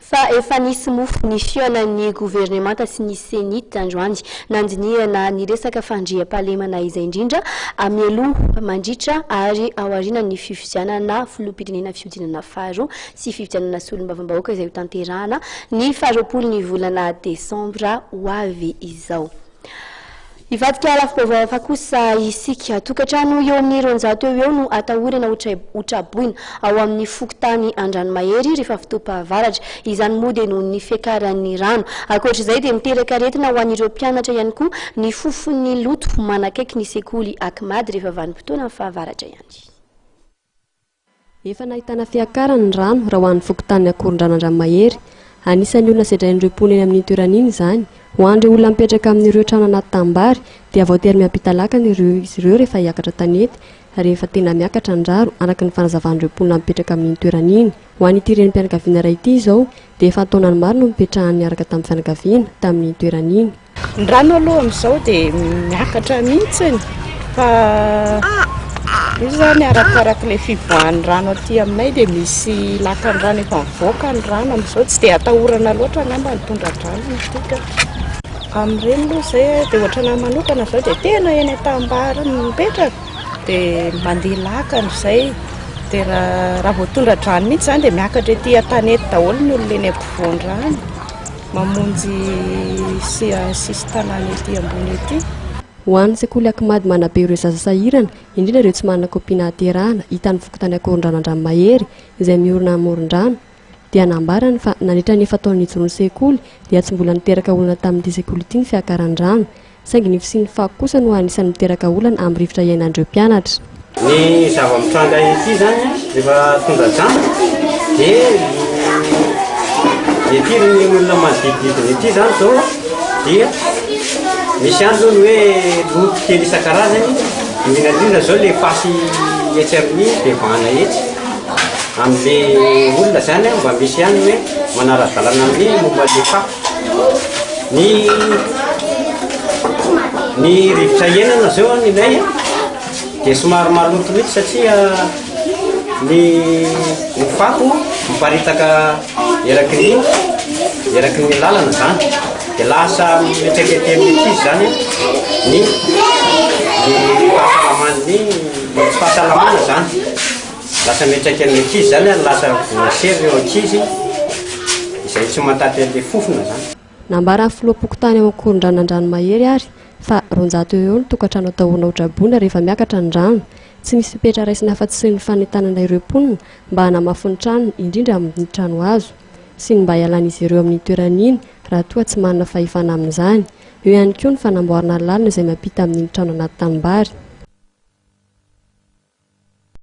Fa efa nisy mofo ny fihaonan'ny governemanta sy ny Cenit androany nandinihana ny resaka fandriampahalemana izay indrindra mialoha, mandritra ary aorianan'ny fifidianana filoham-pirenena fihodinana faharoa sy fifidianana solombavambahoaka izay hotanterahana ny faharoapolo ny volana desambra ho avy izao. Hivadika lafim-baovao hafa kosa isika. Tokantrano eo amin'ny 200 eo ho eo no atahorana ho traboina ao amin'ny fokontany Andranomahery rehefa fotoam-pahavaratra. Izany moa dia noho ny fiakaran'ny rano. Ankoatra izay dia miteraka aretina ho an'ireo mpianatra ihany koa ny fofon'ny loto manakaiky ny sekoly Acmad rehefa vanim-potoanan'ny fahavaratra ihany. Efa nahitana fiakarany ny rano raha ho an'ny fokontanin'i Akorondrano Andranomahery. Anisan'ny olona sedrain'ireo mponina eny amin'iny toerana iny izany. Ho an'ireo olona mipetraka amin'ireo trano anaty tanimbary dia voatery miampita lakana ireo izy ireo rehefa hiakatra tanety rehefa tena miakatra ny rano araka ny fanazavan'ireo mponina mipetraka amin'iny toerana iny. Ho an'ity renim-pianakaviana iray ity izao dia efa an-taonany maro no nipetrahany niaraka tamin'ny fianakaviana tamin'iny toerana iny. Ny rano aloha amin'izao dia miakatra mihitsy fa io izany arakarak'ilay fivoahan'ny rano aty aminay dia misy lakan-drano efa mivoaka ny rano amin'izao, tsy dia atahorana loatra angamba ny tondra-drano amin'ity ka. Amin'ireny aloha izay dia ohatranà manokana izao dia tena eny an-tanimbary no mipetraka dia mandeha lakana izay dia raha vao tondra-drano mihitsy izany dia miakatra ety an-tanety daholo ny olona eny ampovoan-drano. Mamonjy sisin-tanàna ety ambony ety. Ho an'ny sekoly Acmad manabe ireo zaza sahirana, indrindra ireo tsy manana kopia nahaterahana, hitan'ny fokontany Akorondrano Andranomahery, izay miorina amoron-drano, dia nambarany fa nandritra ny efa-taona nijoroan'ny sekoly dia tsy mbola niteraka olana tamin'ity sekoly ity ny fiakaran-drano. Saingy ny fisian'ny fako kosa no anisan'ny miteraka olana amin'ny rivotra iainan'ireo mpianatra. Ny zava-mitranga ety izany rehefa tondra-drano dia ny ety ny olona manodidididina ety izany izao dia misy ihany aloha ny hoe loto kely isan-karazany, indrindra indrindra izao ilay fasy etsy amin'ny bevahana etsy, amin'ilay olona izany mba misy ihany hoe manara-dalana amin'ny momba ilay fako. Ny ny rivotra iainana zao an ilay dia somary maloto mihitsy satria ny ny fako miparitaka eraky ny eraky ny lalana zany dia lasa mipetraka ety amin'ny ankizy zany ny ny fahasalaman'ny ny tsy fahasalamana zany. Lasa miantraika amin'ny ankizy izany ary lasa voasery ireo ankizy izay tsy mahatanty an'ilay fofona izany. Nambaran'ny filoham-pokontany ao Ankorondrano Andranomahery ary fa 200 eo ho eo ny tokantrano atahorana ho traboina rehefa miakatra ny rano. Tsy misy fepetra raisina afa-tsy ny fanentanana ireo mponina mba hanamafy ny tranony, indrindra amin'ny trano hazo, sy ny mba hialan'izy ireo amin'iny toerana iny raha toa tsy manana fahefana amin'izany. Eo ihany koa ny fanamboarana lalana izay mampita amin'iny trano anaty tanimbary.